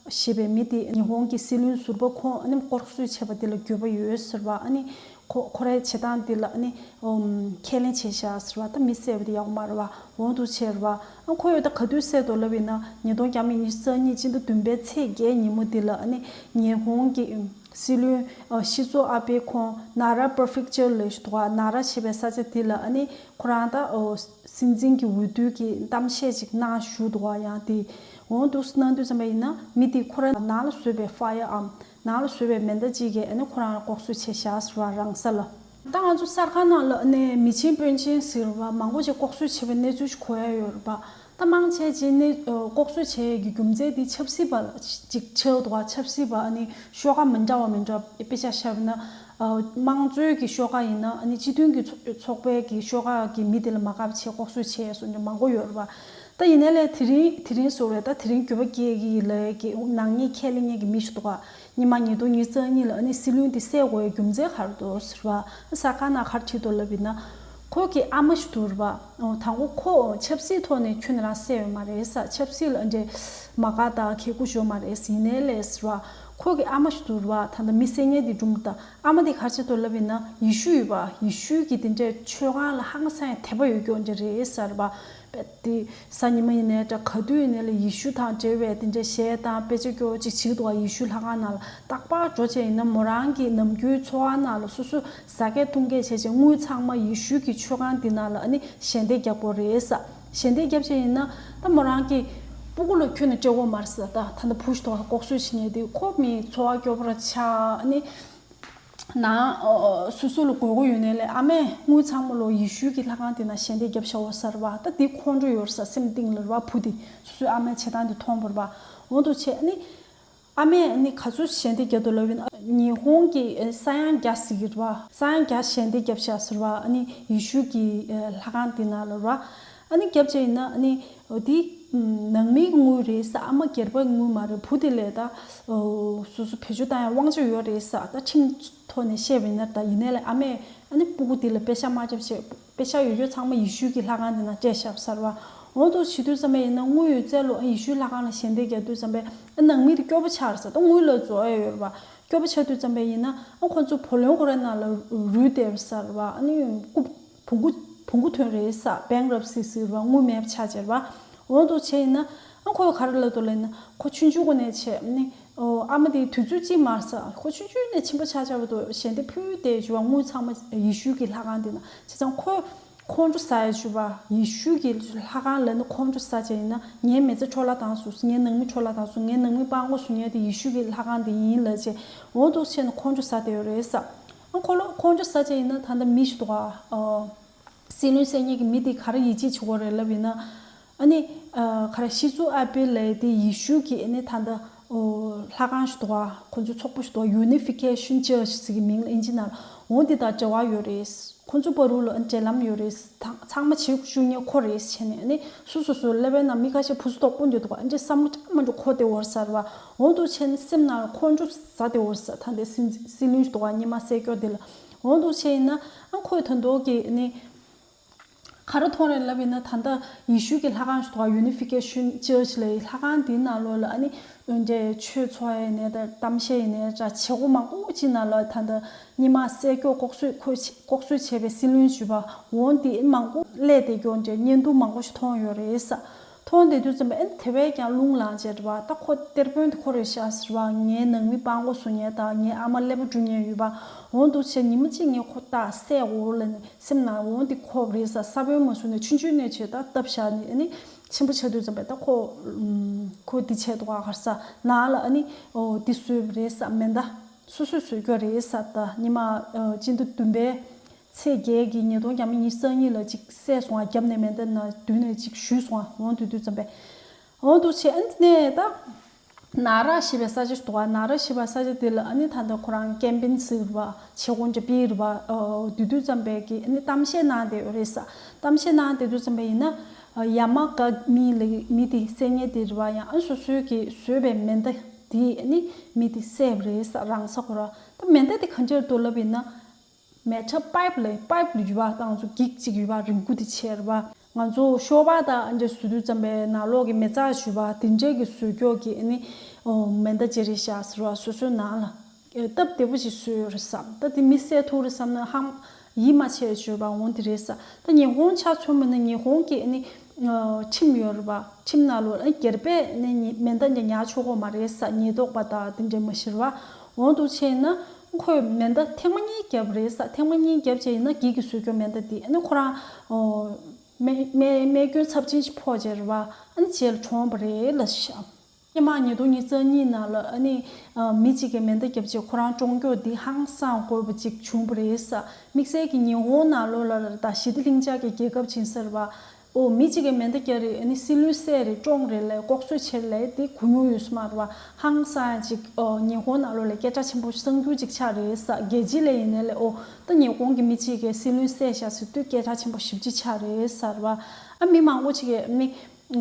ཞེས་པའི་མི་དེ་ཉི་ཧོང་གི་སྲིད་བློན་ཟུར་པ་ཁོང་ཨ་ནི་ལྐོག་གསོད་བྱས་པ་དེ་ལ་འགྱོད་པ་ཡོད་ཟེར་བ། ཨ་ནི་ཁོ་ཁོ་རའི་བྱེད་སྟངས་དེ་ལ་ཨ་ནི་ཨོམ་ཁས་ལེན་བྱས་བཞག་ཟེར་བ། ད་མི་བསད་པ་དེ་ཡག་པོ་མ་རེད་བ། འོ་འདུག་བྱས་རེད་བ། ཨ་ཁོ་ཡོད་ད་ག་དུས་བསད་དོ་ལབ་ཡིན་ན། ཉིས་སྟོང་བརྒྱ་མེད་ཉི་ཤུ་རྩ་གཉིས་སྤྱི་ཟླ་བདུན་པའི་ཚེས་བརྒྱད་ཉིན་མོ་དེ་ལ་ཨ་ནི་ཉི་ཧོང་གི་ཨོམ་ སྲིད་བློན་ཤི་ཛོ་ཨ་བྷེ་ཁོང་ནཱ་ར་པར་ཕེག་ཅར་ལབ་ཀྱི་འདུག་ག་ནཱ་ར་ཞེས་པའི་ས་ཆ་དེ་ལ་ཨ་ནི་ཁོ་རང་ད་སྲིད་འཛིན་གྱི་འོས་བསྡུ་གི་གཏམ་བཤད་ཅིག་གནང་བཞུགས་འདུག་ག་ཡང་དེ་འོང་འདུག་གནང་དུས་ཙམ་པ་ཡིན་ན་མི་དེ་ཁོ་རང་ནང་ལ་བཟོས་པའི་ཕ་ཡར་ཨམ་ནང་ལ་བཟོས་པའི་མེ་མདའ་གཅིག་གིས་ཨ་ནི་ཁོ་རང་ལ་ལྐོག་གསོད་བྱས་བཞག་ཟེར་བ་རང་ས་ལ། ད་ང་ཚོ་གསར་ཁང་ནང་ལ་ཨ་ནི་མི་ཆེན་དཔོན་ཆེན་ཟེར་བ་མང་པོ་ཅིག་ལྐོག་གསོད་བྱས་པའི་གནས་ཚུལ་ཞིག་གོ་ཡ་ཡོད་རེད་པ། ད་མང་ཆེ་ཅིག་ནི་ལྐོག་གསོད་བྱས་ཡས་ཀྱི་རྒྱུ་མཚན་དེ་ཆབ་སྲིད་པ་ཅིག་ཆགས་འདུག་ག་ཆབ་སྲིད་པ་ཨ་ནི་ཤོག་ཁག་མི་འདྲ་བ་མི་འདྲ་དཔེ་ཆ་བཞག་ན་དམངས་གཙོའི་གི་ཤོག་ཁག་ཡིན་ན་ཨ་ནི་སྤྱི་མཐུན་གྱི་ཚོགས་ཚོགས་པའི་གི་ཤོག་ཁག་གི་མི་དེ་ལ་མ་དགའ་བྱས་ལྐོག་གསོད་བྱས་སོང་ཅིག་མང་པོ་ཡོད་རེད་པ། ད་ཡིན་ནའི་ལས་དེ་རིང་དེ་རིང་སོ་རེད། ད་དེ་རིང་འགྱོད་པ་སྐྱེ་གི་ལས་ཀྱི་ནག་ཉེས་ཁས་ལེན་མཁན་གྱི་མི་ཞིག་འདུག་ག་ཉི་མ་ཉིས་སྟོང་ཉི་ཤུ་རྩ་གཉིས་ལ་ཨ་ནི་སྲིད་བློན་དེ་བསད་དགོས་ཡའི་རྒྱུ་མཚན་ག་རེ་འདུག་ཟེར་བ། གསར་ཁང་ནང་ག་རེ་བྲིས་འདུག་ལབ་ཡིན་ན། ཁོ་གི་ཨ་མ་ཞིག་འདུག་རེད་པ། དང་པོ་ཁོ་ཆབ་སྲིད་ཐོག་ནས་ཁྱོན་ནས་རང་བསད་ཡོད་མ་རེད་ས། ཆབ་སྲིད་ལ་འདྲེ་མ་དགའ་དང་གད་སྐུ་ཞོ་མ་རེད་ཟེར་ཡིན་ནའི་ལས་ཟེར་བ། ཁོ་གི་ཨ་མ་ཞིག་འདུག་རེད་པ། ད་ལྟ་མི་བསད་མཁན་དེ་སྒྲུང་དང་ཨ་མ་དེ་ག་རེ་བྱེད་འདུག་ལབ་ཡིན་ན་ཡེ་ཤུ་ཡོད་པ། ཡེ་ཤུ་གི་དེ་འདྲའི་ཆོས་ཁང་ལ་ཧང་སང་ཡང་དད་པ་ཡོད་རྒྱུ་འདྲ་རེད་ཟེར་བ། དཔེ་དེ་གཟའ་ཉི་མ་ཡིན་ནའི་འདྲ་ག་དུས་ཡིན་ནའི་ལ་ཡེ་ཤུ་དང་འབྲེལ་བའི་དེ་འདྲའི་གཞས་དང་དཔེ་ཆ་སྐྱོར་ཅིག་བྱེད་འདུག་ག་ཡེ་ཤུ་ལྷ་ཁང་ནང་ལ་རྟག་པར་འགྲོ་བྱས་ཡིན་ན་མོ་རང་གི་ནམ་རྒྱུན་འཚོ་བ་ནང་ལ་སོ་སོ་ཟ་སྐད་འཐུང་སྐད་བྱས་བྱས་དངུལ་ཚང་མ་ཡེ་ཤུ་གི་ཆོས་ཁང་འདི་ནང་ལ་ཨ་ནི་ཞལ་འདེབས་རྒྱག་དགོས་རེད་ས། ཞལ་འདེབས་རྒྱབ་བྱས་ཡིན་ན་ད་མོ་རང་གི་སྤུ་གུ་ལ་ཁྱོན་ནས་སྤྲད་དགོས་མ་རེད་ས། ད་ད་ལྟ་བུ་ཞིག་འདུག་ག་ལྐོག་གསོད་བྱེད་མཁན་དེ་ཁོ་མི་འཚོ་བ་སྐྱོ་པོ་ར་ཆགས་ཨ་ནི། ནང་སོ་སོ་ལ་དགོས་མཁོ་ཡོད་ནའི་ལས་ཨ་མས་དངུལ་ཚང་མ་ལོ་ཡེ་ཤུ་གི་ལྷ་ཁང་དེ་ན་ཞལ་འདེབས་རྒྱབ་བཞག་འོ་ཟེར་བ། ད་དེ་ཁོང་ཁྲོ་ཡོད་ས་སེམས་གཏིང་ལ་ར་བུ་དེ་སོ་སོའི་ཨ་མའི་བྱེད་སྟངས་དེ་མཐོང་བར་བ་འོ་འདུག་བྱས་ཨ་ནི། ཨ་མས་ཨ་ནི་ག་ཚོད་ཞལ་འདེབས་རྒྱབ་འདུག་ལབ་ཡིན་ན་ཉི་ཧོང་གི་ས་ཡང་རྒྱ་ཟེར་གི་རེད་བ། ས་ཡང་རྒྱ་ཞལ་འདེབས་རྒྱབ་བཞག་ཟེར་བ། ཨ་ནི་ཡེ་ཤུ་གི་ལྷ་ཁང་དེ་ན་ལ་ར། ཨ་ནི་རྒྱབ་བྱས་ཡིན་ན་ཨ་ནི། འོ་དེ་ནང་མིའི་དངུལ་རེད་ས། ཨ་མ་སྒེར་པའི་དངུལ་མ་རེད། བུ་དེ་ལས་ད་སོ་སོ་བེད་སྤྱོད་བཏང་ཡ་དབང་ཆ་ཡོད་རེད་ས། ད་ཁྲིམས་ཐོག་ནས་བཤད་པ་ཡིན་ན་ད་ཡིན་ནའི་ལས་ཨ་མས་ཨ་ནི་སྤུ་གུ་དེ་ལ་པེ་ཤག་མ་རྒྱབ་བྱས་པེ་ཤག་ཡོད་ཡོད་ཚང་མ་ཡེ་ཤུ་གི་ལྷ་ཁང་དེ་ན་སྤྲད་བཞག་ཟེར་བ། འོ་འདུག་བྱེད་དུས་ཙམ་པ་ཡིན་ན་དངུལ་ཡོད་ཚད་ལོ་ཨ་ཡེ་ཤུ་ལྷ་ཁང་ལ་ཞལ་འདེབས་རྒྱག་དུས་ཙམ་པ་ཨ་ནང་མི་དེ་སྐྱོ་པོ་ཆགས་རེད་ས། ད་དངུལ་ལ་འཛོལ་ཡ་ཡོད་རེད་བ། སྐྱོ་པོ་ཆགས་དུས་ཙམ་པ་ཡིན་ན་ཨ་ཁོ་ཚོ་བུ་ལོན་ཁོ་རའི་ནང་ལ་རུལ་བསྡད་རེད་ཟེར་བ། ཨ་ནི་སྐུ། བོང་གུ་བོང་གུ་ཐོན་རེད་ས། བེང་རབ་སི་ཟེར་བ་དངུལ་མེད་པ་ཆགས་བྱས་རེད་བ། འོ་འདུག་བྱས་ཡིན་ན་ཨ་ཁོས་ག་རེ་ལབ་འདུག་ལབ་ན་ཁོ་ཆུང་ཆུང་གོ་ནས་བྱས་ནི་ཨ་མ་དེ་དུས་ཚོད་གཅིག་མ་ས། ཁོ་ཆུང་ཆུང་ནས་ཆེན་པོ་ཆགས་ཆགས་པ་འདུག་ཞལ་འདེབས་ཕུལ་ཏེ་བྱས་བ་དངུལ་ཚང་མ་ཡེ་ཤུ་གི་ལྷ་ཁང་དེ་ན་བྱས་ཙང་ཁོས་ཁོང་ཁྲོ་ཟ་ཡ་བྱས་བ། ཡེ་ཤུ་གི་ལྷ་ཁང་ལ་ནི་ཁོང་ཁྲོ་ཟ་བྱས་ཡིན་ན་ངའི་མི་ཚེ་འཕྲོ་བརླག་བཏང་སོང་། ངའི་ནང་མི་འཕྲོ་བརླག་བཏང་སོང་། ངའི་ནང་མི་སྤྲང་པོ་བཟོ་མཁན་དེ་ཡེ་ཤུ་གི་ལྷ་ཁང་དེ་ཡིན་ལབ་བྱས་འོ་འདུག་བྱས་ནས་ཁོང་ཁྲོ་ཟ་བསྡད་ཡོད་རེད་ས། ཨ་ཁོ་ལོ་ཁོང་ཁྲོ་ཟ་བྱས་ཡིན་ན་ད་ལྟ་མི་ཞིག་འདུག་ག་སྲིད་བློན་བསད་མཁན་གྱི་མི་དེ་ག་རེ་ཡིད་ཆེས་བྱེད་དགོས་རེད་ལབ་ཡིན་ན། ཨ་ནི། ག་རེ་ཤི་ཛུ་ཨ་པེ་ལབ་དེ་ཡེ་ཤུ་གི་ཨ་ནི་ད་ལྟ་ལྷ་ཁང་ཞིག་འདུག་ག་ཁོ་ཚོའི་ཚོགས་པ་ཞིག་འདུག་ག Unification Church ཟེར་གྱི་མིང་ལ་ཨིན་ཇི་ནང་ལ་འོ་འདི་དང་འབྲེལ་བ་ཡོད་རེད། ཁོ་ཚོ་བར་དུ་ལ་འབྲེལ་ལམ་ཡོད་རེད། ཚང་མ་བྱེད་ཞུ་མཁན་ཁོ་རེད་བྱས་ནས་ཨ་ནི་སུ་སུ་སུ་སླེབས་པའི་ནང་མི་ཁ་ཤས་བུ་སུ་དོག་པོ་འདི་འདུག་ག་འདི་བསམ་བློ་ཅང་མ་འགྲོ་ཁོ་དེ་བོར་ཟེར་བ། འོ་འདུག་བྱས་ནས་སེམས་ནང་ལ་ཁོང་ཁྲོ་ཟ་དེ་བོར་ཟེར། ད་འདི་སྲིད་སྲིད་བློན་ཞིག་འདུག་ག་ཉི་མ་སྲས་སྐྱོ་དེ་ལ་འོ་འདུག་བྱས་ཡིན་ན་ཨ་ཁོས་ད་འདོག་གི་ཨ་ནི། ག་རེ་མཐོང་རེད་ལབ་ཡིན་ན་ད་ལྟ་ཡེ་ཤུ་གི་ལྷ་ཁང་ཞིག་འདུག་ག Unification Church ལབ་ཡི་ལྷ་ཁང་དེའི་ནང་ལོགས་ལ་ཨ་ནི་འདྲའི་ཆོས་འཚོགས་ཡ་ཡིན་ནའི་ད་གཏམ་བཤད་ཡིན་ནའི་འདྲ་བྱེད་སྒོ་མང་པོ་ཅིག་ནང་ལ་ད་ལྟ་ཉི་མ་སྲས་སྐྱོ་ལྐོག་གསོད་ཁོ་ལྐོག་གསོད་བྱས་པའི་སྲིད་བློན་ཞུ་བ་འོང་དེ་མང་པོ་སླེབས་བསྡད་རྒྱུ་འདྲའི་བརྙན་ཐུང་མང་པོ་ཞིག་མཐོང་ཡོད་རེད་ས། མཐོང་བསྡད་དུས་ཙམ་པ་ཨ་ནི་དེ་བས་ཀྱང་རླུང་ལངས་བྱས་རེད་བ། ད་ཁོ་གཏེར་དཔོན་དེ་ཁོ་རེད་ཤག་ཟེར་བ། ངའི་ནང་མི་སྤྲང་པོ་བཟོ་མཁན་དང་ངའི་ཨ་མ་ཀླད་པ་འཁྲུ་མཁན་ཡོད་པ་འོང་འདུག་བྱས་ཉི་མ་གཅིག་ངས་ཁོ་ཏག་བསད་དགོས་ལབ་ནས། སེམས་ནང་འོ་འདི་ཁོ་རེད་ས། ས་བོན་མ་བཟུང་ནས་ཆུང་ཆུང་ནས་བྱས་ད་བཏབ་བཞག་ནས་ཨ་ནི་ཆེན་པོ་ཆགས་དུས་ཙམ་པས་ད་ཁོ་ཁོ་འདི་བྱས་འདུག་ག་ག་རེ་ཟ་ནང་ལ་ཨ་ནི་འོ་འདི་བཟོས་པ་རེད་ས། མེ་མདའ་སོ་སོས་བཟོས་རྒྱུ་རེད་ས། ད་ཉི་མ་སྤྱི་ཟླ་བདུན་པའི་ཚེས་བརྒྱད་ཀྱི་ཉིས་སྟོང་ཉི་ཤུ་རྩ་གཉིས་ལ་ཅིག་བསད་སོང་བ། རྒྱབ་ནས་མེ་མདའ་ནང་བརྡུངས་ནས་ཅིག་གཞུས་སོང་བ། འོ་འདི་དུས་ཙམ་པས་འོ་འདུག་བྱས་ཨ་ནི་དེ་ནས་ད། ནཱ་ར་ཞེས་པའི་ས་ཆ་ཞིག་འདུག་ག་ནཱ་ར་ཞེས་པའི་ས་ཆ་དེ་ལ་ཨ་ནི་ད་ལྟ་ཁོ་རང་ཀེམ་པིན་ཟེར་བ་བྱེད་སྒོ་འདྲ་སྤེལ་རེད་བ། དེ་དུས་ཙམ་པའི་གི་ཨ་ནི་གཏམ་བཤད་གནང་བསྡད་ཡོད་རེད་ས། གཏམ་བཤད་གནང་བསྡད་དུས་ཙམ་པ་ཡིན་ན་ཡ་མ་ག་མི་ལ་མི་དེ་བསད་མཁན་དེ་རེད་བ། ཡང་ཨ་སོ་སོའི་གི་བཟོས་པའི་མེ་མདའ་དེ་ཨ་ནི་མི་དེ་བསད་པ་རེད་ས། རང་ས་ཁོ་ར། ད་མེ་མདའ་དེ་ག་འདྲ་འདུག་ལབ་ཡིན་ན། མེ་ཁྲབ་པའིབ་ལ་པའིབ་ལ་ཡོད་པ་དང་ཚོ་འགྱིག་གཅིག་ཡོད་པ་རིང་པོ་དེ་བྱས་རེད་པ། ང་ཚོ་ཤོ་བ་དང་འདྲ་བཟོ་དུས་ཙམ་པའི་ནང་ལོགས་ཀྱི་མེ་བཙའ་ཞུ་བ་དེ་འདྲས་ཀྱི་བཟོ་ཀྱོག་གི་ཨ་ནི་མེ་མདའ་ཅིག་རེད་ཤག་ཟེར་བ། སོ་སོའི་ནང་ལ་སྟབས་བདེ་པོ་ཞིག་བཟོས་ཡོད་རེད་བསམ། ད་དེ་མི་བསད་ཐུབ་རེད་བསམ་ན་ཧམ་ཡིད་མ་ཆེས་བྱོས་པ་འོང་དེ་རེད་ས། ད་ཉི་ཧོང་ཆ་མཚོན་པ་ན་ཉི་ཧོང་གི་ཨ་ནི་ཁྲིམས་ཡོད་རེད་པ། ཁྲིམས་ནང་ལོགས་ཨ་ནི་སྒེར་པས་ཨ་ནི་མེ་མདའ་འདྲ་ཉར་ཆོག་གི་མ་རེད་ས། ཉེན་རྟོག་པ་དང་དེ་འདྲས་མ་ཤེས་པ། འོང་འདུག་བྱས་ན་ཁོས་མེ་མདའ་ཐེངས་མ་གཉིས་བརྒྱབ་རེད་ས། ཐེངས་མ་གཉིས་བརྒྱབ་བྱས་ཡིན་ན་འགྱིག་གི་བཟོས་སྐྱོ་མེ་མདའ་དེ་ཨ་ནི་ཁོ་རང་ཨོ། རྨས་རྨས་རྨས་སྐྱོན་ཚབས་ཆེན་ཞིག་ཕོག་བྱས་རེད་བ། ཨ་ནི་རྗེས་ལ་གྲོངས་པ་རེད་ལ་ཤག་སྔོན་མ་ཉིས་སྟོང་ཉི་ཤུ་རྩ་གཉིས་ནང་ལ་ཨ་ནི་ཨ་མི་གཅིག་གིས་མེ་མདའ་བརྒྱབ་བྱས་ཁོ་རང་གྲོངས་སྐྱོ་འདི་ཧང་སང་དགོས་པ་ཅིག་བྱུང་བ་རེད་ས། དམིགས་བསལ་གྱི་ཉི་ཧོང་ནང་ལོགས་ལ་ད་ཞི་བདེ་ལྷིང་འཇགས་ཀྱི་རྒྱལ་ཁབ་ཡིན་ས་རེད་བ། ཨོ་མི་གཅིག་གིས་མེ་མདའ་བརྒྱབ་རེད། ཨ་ནི་སྲིད་བློན་བསད་རེད། བཀྲོངས་རེད་ལབ་ལྐོག་གསོད་བྱས་ལབ་དེ་གོ་མྱོང་ཡོད་ས་མ་རེད་བ། ཧང་སང་ཅིག་ཨོ་ཉི་ཧོང་ནང་ལོགས་ལ་སྐད་གྲགས་ཆེན་པོ་གསར་འགྱུར་ཅིག་ཆགས་རེད་ས། རྒྱལ་སྤྱི་ལ་ཡིན་ནའི་ལས་ཨོ་ད་ཉི་ཧོང་གི་མི་གཅིག་གིས་སྲིད་བློན་བསད་བཞག་ཟེར་དུས་སྐད་གྲགས་ཆེན་པོ་ཞེ་པོ་ཅིག་ཆགས་རེད་ས་རེད་བ། ཨ་མི་མང་པོ་ཅིག་གིས་ཨ་ནི་ད་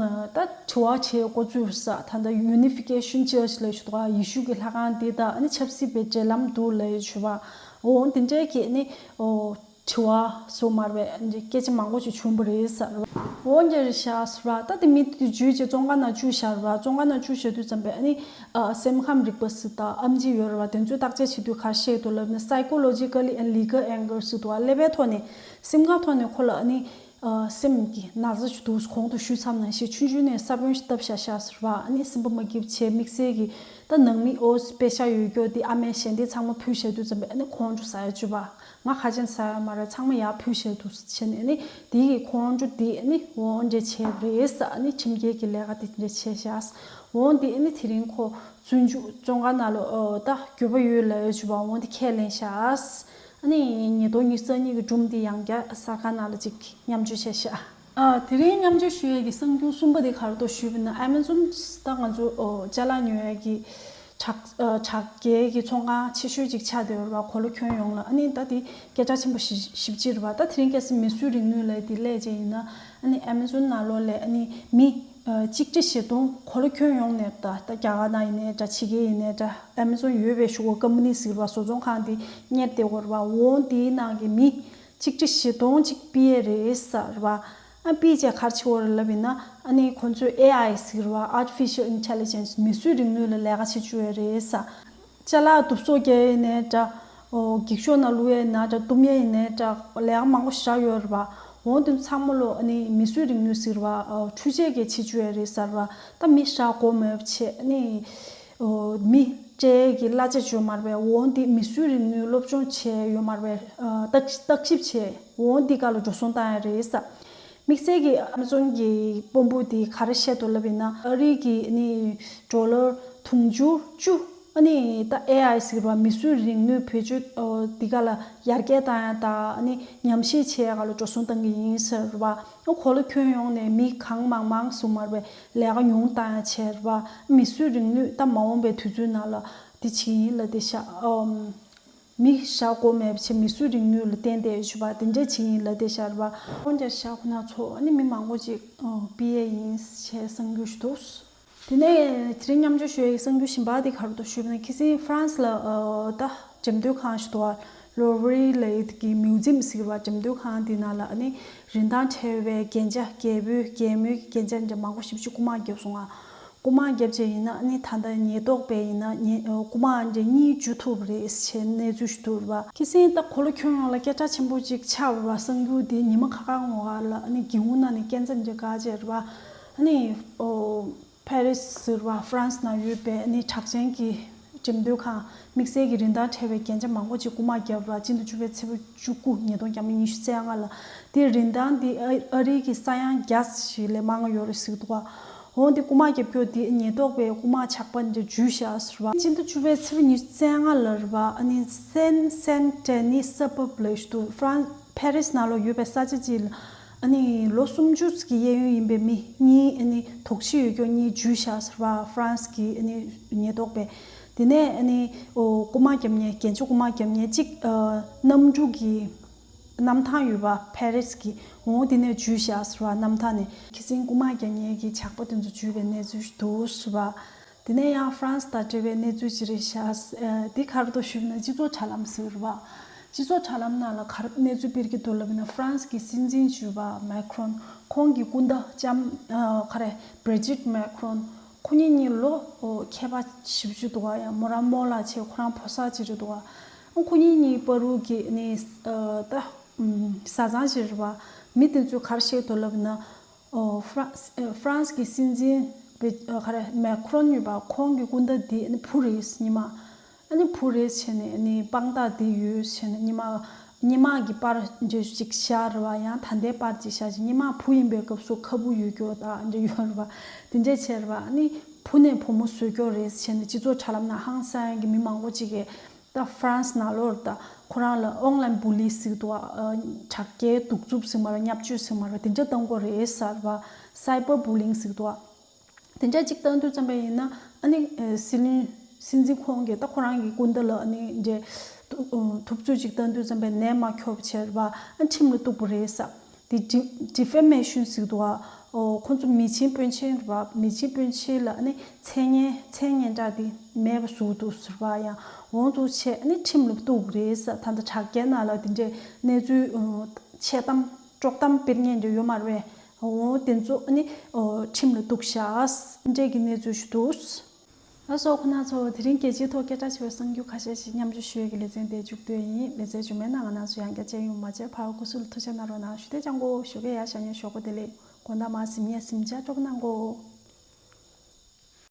དྲི་བ་བྱེད་འགོ་བཙུགས་ས། ད་ལྟ་Unification Church ལབ་ཞུ་དུས་ཡེ་ཤུ་གི་ལྷ་ཁང་འདི་དང་ཨ་ནི་ཆབ་སྲིད་པའི་འབྲེལ་ལམ་འདུག་ལབ་ཞུ་བ། འོ་འདི་འདྲའི་གི་ཨ་ནི་ཨོ། དྲི་བ་སོགས་མར་བའི་སྐད་ཆ་མང་པོ་ཞིག་བྱུང་བ་རེད་ཟེར་བ། འོ་འདྲ་རེད་ཤག་ཟེར་བ། ད་དེ་མི་དེ་འཇུས་བྱས་བཙོན་ཁང་ནང་བཅུག་བཞག་རེད་བ། བཙོན་ཁང་ནང་བཅུག་བཞག་དུས་ཙམ་པས་ཨ་ནི་ཨ་སེམས་ཁམས་རིག་པ་ཟེར་དང་ཨེམ་ཆི་ཡོད་རེད་བ། དེ་ཚོས་བརྟག་དཔྱད་བྱེད་དུས་ག་རེ་བཤད་འདུག་ལབ་ན། Psychologically and legal anger ཟེར་འདུག་བ། ཀླད་པའི་ཐོག་ནས་སེམས་ཁམས་ཐོག་ནས་ཁོ་ལ་ཨ་ནི་ཨ་སེམས་ཀྱི་ན་ཚ་ཞིག་འདུག་གོང་དུ་ཞུས་ཚར་ནང་བཞིན་ཆུང་ཆུང་ནས་ས་བོན་ཞིག་བཏབ་བཞག་ཤག་ཟེར་བ། ཨ་ནི་སེམས་པ་མ་སྐྱིད་བྱས་དམིགས་བསལ་གྱི་ད་ནང་མི་ཨོ་པེ་ཤ་ཡོད་སྐྱོ་དེ་ཨ་མས་ཞལ་འདེབས་ཚང་མ་ཕུལ་བཞག་དུས་ཙམ་པས་ཨ་ནི་ཁོང་ཚོ་ཟ་ཡ་བཅུག་པ། ང་ཁ་ཆེམས་ཟ་ཡ་མ་རེད། ཚང་མ་ཡར་ཕུལ་བཞག་འདུག་བྱས་ནས་ཨ་ནི་དེ་གི་ཁོང་ཚོ་དེ་ཨ་ནི་འོ་འདྲ་བྱས་རེད་ས། ཨ་ནི་ཁྲིམས་འགལ་གྱི་ལས་ཀ་དེ་འདྲ་བྱས་ཤག་འོ་དེ་ཨ་ནི་དེ་རིང་ཁོ་བཙོན་འཇུག་བཙོན་ཁང་ནང་ལ་ཨོ་ད་འགྱོད་པ་ཡོད་ལབ་ཡ་བཅུག་པ། འོ་དེ་ཁས་ལེན་ཤག་ཨ་ནི་ཉིས་སྟོང་ཉི་ཤུ་རྩ་གཉིས་ཀྱི་སྒྲུང་འདི་ཡང་བསྐྱར་གསར་ཁང་ནང་ལ་ཅིག་མཉམ་སྤྱོད་བྱས་ཤག་ཨ། དེ་རིང་མཉམ་སྤྱོད་ཞུ་ཡས་ཀྱི་གསར་འགྱུར་གསུམ་པ་དེ་ག་རེ་འདུག་ཞུས་པ་ན། ཨ་མེ་ཛོན་ད་ང་ཚོ་ཨོ་ཅ་ལག་ཉོ་ཡས་ཀྱི་དྲ་ཨ་དྲ་རྒྱའི་གི་ཚོང་ཁང་ཆེ་ཤོས་ཅིག་ཆགས་བསྡད་ཡོད་རེད་བ། གོ་ལ་ཁྱོན་ཡོངས་ལ། ཨ་ནི་ད་དེ་སྐད་གྲགས་ཆེན་པོ་ཞེ་ཞེ་པོ་ཅིག་རེད་བ། ད་དེ་རིང་ཁ་སང་མིས་བཟོས་རིག་ནུས་ལབ་དེ་སླེབས་བྱས་ཡིན་ན། ཨ་ནི་ཨ་མེ་ཛོན་ནང་ལོགས་ལ་ཨ་ནི་མི་ཨ་གཅིག་ཁྲི་བཞི་སྟོང་གོ་ལ་ཁྱོན་ཡོངས་ནས། ད་ད་རྒྱ་གར་ནང་ཡིན་ནའི་འདྲ། ཕྱི་རྒྱལ་ཡིན་ནའི་འདྲ། ཨ་མེ་ཛོན་ཡོད་པའི་གཞུག་གུ་ཀམ་པ་ནི་ཟེར་བ་བཟོ་ཚོང་ཁང་དེ་གཉེར་བསྡད་ཡོད་རེད་བ། འོ་དེའི་ནང་གི་མི་གཅིག་ཁྲི་བཞི་སྟོང་གཅིག་ཕུད་ཡས་རེད་ཟེར་བ། ཨ་ཕུད་བྱས་ག་རེ་བྱེད་དགོས་རེད་ལབ་ཡིན་ན། ཨ་ནི་ཁོང་ཚོས་ཨེ་ཨའི་ཟེར་བ། Artificial Intelligence མིས་བཟོས་རིག་ནུས་ལ་ལས་ཀ་བྱེད་བཅུག་ཡས་རེད་ཟེར། ཅ་ལག་བསྡུ་གསོག་རྒྱག་ཡས་ཡིན་ནའི་འདྲ། འོ་འགྱིག་ཤོག་ནང་བླུག་ཡས་ཡིན་ན་འདྲ། བཏུམ་ཡས་ཡིན་ནའི་འདྲ། ལས་ཀ་མང་པོ་ཞེ་དྲག་ཡོད་རེད་བ། འོ་དེ་ཚང་མ་ལོ་ཨ་ནི་མིས་བཟོས་རིག་ནུས་ཟེར་བ་འཕྲུལ་ཆས་ཀྱིས་བྱེད་བཅུག་ཡས་རེད་ཟེར་བ། ད་མི་ཞེ་དྲག་དགོས་མེད་པ་བྱས། ཨ་ནི་འོ་མི་སྤྲད་ཀྱི་གླ་ཆ་ཅིག་ཡོད་མ་རེད་པས། འོ་འདི་མིས་བཟོས་རིག་ནུས་སློབ་སྦྱོང་བྱས་ཡོད་མ་རེད་པས། ཨ་བརྟག་བརྟག་ཞིབ་བྱས། འོ་འདི་སྒང་ལ་འགྲོ་སོང་བཏང་ཡ་རེད་ཟེར། དམིགས་བསལ་གྱི་ཨ་མེ་ཛོན་གྱི་དཔོན་པོ་འདིས་ག་རེ་བཤད་འདུག་ལབ་ཡིན་ན། ཨ་རི་གི་ཨ་ནི་ཌོ་ལར་དུང་ཕྱུར་བཅུ་ཨ་ནི་ད་ཨེ་ཨའི་ཟེར་བ་མིས་བཟོས་རིག་ནུས་བེད་སྤྱོད་ཨོ་འདི་སྒང་ལ་ཡར་རྒྱས་བཏང་ཡ་དང་། ཨ་ནི་ཉམས་ཞིབ་བྱེད་ཡ་སྒང་ལ་འགྲོ་སོང་བཏང་གི་ཡིན་ཟེར་བ། ཨ་གོ་ལ་ཁྱོན་ཡོངས་ནས་མི་གང་མང་མང་སུ་མར་བའི་ལས་ཀ་ཉུང་བཏང་ཡ་བྱས་རེད་བ། མིས་བཟོས་རིག་ནུས་ད་མ་འོངས་པའི་དུས་ཚོད་ནང་ལ་འདི་བྱེད་ཀྱི་ཡིན་ལབ་བསྡད་ཤག་ཨམ། མི་ཞེ་དྲག་དགོས་མེད་པ་བྱས་མིས་བཟོས་རིག་ནུས་ལ་བརྟེན་ཏེ་ཡོད་པ་དེ་འདྲས་བྱེད་ཀྱི་ཡིན་ལབ་བསྡད་ཤག་རེད་བ། འོ་འདྲ་ཤག་ཁོ་ན་ཚོ་ཨ་ནི་མི་མང་པོ་ཅིག་ཨ་ཕུད་ཡས་ཡིན་ཞེས་གསར་འགྱུར་ཞིག་འདུག་དེ་ནས་དེ་རིང་མཉམ་སྤྱོད་ཞུ་ཡས་ཀྱི་གསར་འགྱུར་གཞན་པ་དེ་ག་རེ་འདུག་ཞུས་པ་ན། ཁ་སང་ཧྥ་རན་སི་ལ་ཨ་ད་འགྲེམས་སྟོན་ཁང་ཞིག་འདུག་བ། ལོ་རི་ལབ་ཀྱི་མིའུ་ཛིམ་ཟེར་བ། འགྲེམས་སྟོན་ཁང་དེ་ནང་ལ་ཨ་ནི་རིན་ཐང་བྲལ་བའི་རྒྱན་ཆ། རྒྱལ་པོའི་རྒྱལ་མོའི་རྒྱན་ཆ་འདྲ་མང་པོ་ཞེ་པོ་ཅིག་རྐུ་མ་བརྒྱབ་སོང་ང་། རྐུ་མ་བརྒྱབ་བྱས་ཡིན་ན་ཨ་ནི་ད་ལྟ་ཉེན་རྟོག་པས་ཡིན་ན་ཉེ་ཨ་རྐུ་མ་འདྲ་གཉིས་འཇུ་ཐུབ་པ་རེད་ཟེར་གནས་ཚུལ་ཞིག་འདུག་རེད་བ། ཁ་སང་ད་གོ་ལ་ཁྱོན་ཡོངས་ལ་སྐད་གྲགས་ཆེན་པོ་ཅིག་ཆགས་པ་རེད་བ། གསར་འགྱུར་དེ་ཉི་མ་ཁ་ཁ་སྔོན་ལ་ཨ་ནི་སྒེའུ་ཁུང་ནང་ནས་སྐས་འཛེག་འདྲ་བཀག་བྱས་རེད་བ། ཨ་ནི་ཨོ་ཕ་རི་སི་ཟེར་བ་ཧྥ་རན་སི་ནང་ཡོད་པའི་ཨ་ནི་གྲགས་ཅན་གྱི་འགྲེམས་སྟོན་ཁང་། དམིགས་བསལ་གྱི་རིན་ཐང་བྲལ་བའི་རྒྱན་ཆ་མང་པོ་ཅིག་རྐུ་མ་བརྒྱབ་རེད་བ། སྤྱི་ཟླ་བཅུ་པའི་ཚེས་པ་བཅུ་དགུ་ཉིས་སྟོང་ཉི་ཤུ་རྩ་ལྔ་ལ། དེའི་རིན་ཐང་དེ་ཨ་ཨ་རི་གི་ས་ཡ་བརྒྱ་ཞིག་ལས་མང་བ་ཡོད་རེད་ཟེར་གྱི་འདུག་བ། འོ་དེ་རྐུ་མ་བརྒྱབ་སྐྱོར་དེ་ཉེན་རྟོག་པས་རྐུ་མ་ཇག་པ་འདི་འཇུས་བཞག་ཟེར་བ། སྤྱི་ཟླ་བཅུ་པའི་ཚེས་པ་ཉི་ཤུ་རྩ་ལྔ་ལ་རེད་བ། ཨ་ནི་སན་སན་ཏེ་ནི་སབ་བབ་ལབ་ཞིག་འདུག་ཧྥ་རན་ཕ་རི་སི་ནང་ལོགས་ཡོད་པའི་ས་ཆ་ཅིག་ལ། ཨ་ནི་ལོ་སུམ་ཅུ་གི་གཡས་གཡོན་ཡིན་པའི་མི་གཉིས། ཨ་ནི་དོགས་གཞི་ཡོད་སྐྱོར་གཉིས་འཇུས་བཞག་ཟེར་བ། ཧྥ་རན་སི་གི་ཨ་ནི་ཉེན་རྟོག་པས། དེ་ནས་ཨ་ནི་ཨོ་རྐུ་མ་བརྒྱབ་མཁན། རྒྱན་ཆ་རྐུ་མ་བརྒྱབ་མཁན་གཅིག་ཨ་གནམ་གྲུ་གི་གནམ་ཐང་ཡོད་པ་ཕ་རི་སི་གི། འོ་དེ་ནས་འཇུས་བཞག་ཟེར་བ། གནམ་ཐང་ནས། ཁ་སང་རྐུ་མ་རྒྱག་མཁན་གྱི་ཇག་པ་དེ་ཚོ་འཇུས་པའི་གནས་ཚུལ་ཞིག་འདུག་ཟེར་བ། དེ་ནས་ཡང་ཧྥ་རན་སི་དང་འབྲེལ་བའི་གནས་ཚུལ་ཅིག་རེད་ཤག་ཨ་འདི་ག་རེ་འདུག་ཞུས་ན། སྤྱི་ཚོགས་དྲ་ལམ་ཟེར་བ། སྤྱི་ཚོགས་དྲ་ལམ་ནང་ལ་ག་རེ་གནས་ཚུལ་སྤེལ་གྱི་འདུག་ལབ་ན། ཧྥ་རན་སི་གི་སྲིད་འཛིན་ཟེར་བ་མེ་ཁྲོན། ཁོང་གི་སྐུ་ཟླ་ལྕམ་ཨ་ག་རེ་བྷི་རི་ཇིད་མེ་ཁྲོན། ཁོ་གཉིས་གཉིས་ལོ་ཨོ་ཁྱད་པར་ཞེ་པོ་ཅིག་འདུག་བ། ཡང་མོ་རང་རྨོ་ལགས་བྱས། ཁོ་རང་ཕོ་གསར་ཅིག་རེད་འདུག་བ། ཁོ་གཉིས་གཉིས་བར་དུ་གི་ནི་ཨ་ད་ཨམ་བཟའ་ཚང་ཅིག་རེད་བ། མི་དེ་ཚོས་ག་རེ་བཤད་འདུག་ལབ་ན། ཨོ་ཧྥ་རན་སི་ཨ་ཧྥ་རན་སི་གི་སྲིད་འཛིན་བྷི་ཨ་ག་རེ་མེ་ཁྲོན་ཡོད་པ། ཁོང་གི་སྐུ་ཟླ་དེ་ནི་བུ་རེད། ཉི་མ་ ཨ་ནི་བུ་རེད་བྱས་ནས་ཨ་ནི་དཔང་རྟགས་དེ་ཡོད་བྱས་ནས་སྔོན་མ་སྔོན་མ་གི་པར་འདྲ་ཅིག་བཞག་རེད་བ། ཡང་ད་ལྟའི་པར་ཅིག་བཞག་བྱས། སྔོན་མ་བུ་ཡིན་པའི་སྐབས་སུ་ཁ་སྦུག་ཡོད་རྒྱུ་དང་འདྲ་ཡོད་རེད་བ། དེ་འདྲ་བྱས་རེད་བ། ཨ་ནི་བུ་ནས་བུ་མོ་བཟོ་རྒྱུ་རེད་བྱས་ནས་སྤྱི་ཚོགས་དྲ་ལམ་ནང་ཧང་སང་གི་མི་མང་པོ་ཅིག་གིས། ད་ཧྥ་རན་སི་ནང་ལོགས་ད་ཁོ་རང་ལ་ཨོན་ལན་བུ་ལི་ཟེར་གྱི་འདུག་བ། ཨ། དྲ་རྒྱའི་གདུག་རྩུབ་ཟེར་མ་རེད། བརྙས་བཅོས་ཟེར་མ་རེད། དེ་འདྲ་གཏོང་གི་རེད་ཟེར་བ། སའི་བར་བུ་ལིང་ཟེར་གྱི་འདུག་བ། དེ་འདྲ་ཅིག་གཏོང་དུས་ཙམ་པ་ཡིན་ན་ཨ་ནི་ཨ་ཟི་ལིང་སྲིད་འཛིན་ཁོང་གིས་ད་ཁོ་རང་གི་སྐུ་ཟླ་ལ་ཨ་ནི་འདྲ་ཐུབ་ཚོད་ཅིག་གཏོང་དུས་ཙམ་པ་ནད་མ་ཁྱབ་བྱས་རེད་བ། ཨ་ཁྲིམས་ལ་གཏུགས་པ་རེད་ཟེར། དེ་ཌི་ཌི་ཕེ་མེ་ཤན་ཟེར་གྱི་འདུག་བ། ཨོ། ཁོ་ཚོ་མི་ཆེན་དཔོན་ཆེན་རེད་བ། མི་ཆེན་དཔོན་ཆེན་ལ་ཨ་ནི་མཚན་སྙན་མཚན་སྙན་གྲགས་དེ་མེད་པ་བཟོ་འདུག་ཟེར་བ། ཡང་འོང་འདུག་བྱས་ཨ་ནི་ཁྲིམས་ལ་གཏུགས་རེད་ཟེར། ད་ལྟ་དྲ་རྒྱའི་ནང་ལ་དེ་འདྲའི་གནས་ཚུལ་ཨ་འཆལ་གཏམ་དཀྲོག་གཏམ་སྤེལ་མཁན་འདྲ་ཡོད་མ་རེད་པས། འོ་དེ་ཚོ་ཨ་ནི་ཨོ་ཁྲིམས་ལ་གཏུགས་ཤག་འདྲའི་གི་གནས་ཚུལ་ཞིག་འདུག། ལགས་སོ། ཁོ་ན་ཚོ་དེ་རིང་རྒྱལ་སྤྱིའི་ཐོག་སྐད་གྲགས་ཆེ་བའི་གསར་འགྱུར་ཁ་ཤས་ཤིག་མཉམ་སྤྱོད་ཞུ་ཡས་ཀྱི་ལེ་ཚན་དེ་མཇུག་བསྡུས་ཡིན། ལེ་ཚན་རྗེས་མའི་ནང་ང་རང་ཚོ་ཡང་བསྐྱར་མཇལ་ཡོང་། མ་མཇལ་བར་སྐུ་གཟུགས་ལ་ཐུགས་ཆེ་གནང་རོགས་གནང་ཞུ། དེ་ཅང་གོ་ཞོགས་ཀས་ཡར་ཞལ་ཉན་ཞོགས་པ་བདེ་ལེགས། དགོང་དག་མ་གཟིམ་ཉལ་གཟིམ་འཇག་སྤྲོ་པོ་གནང་གོ།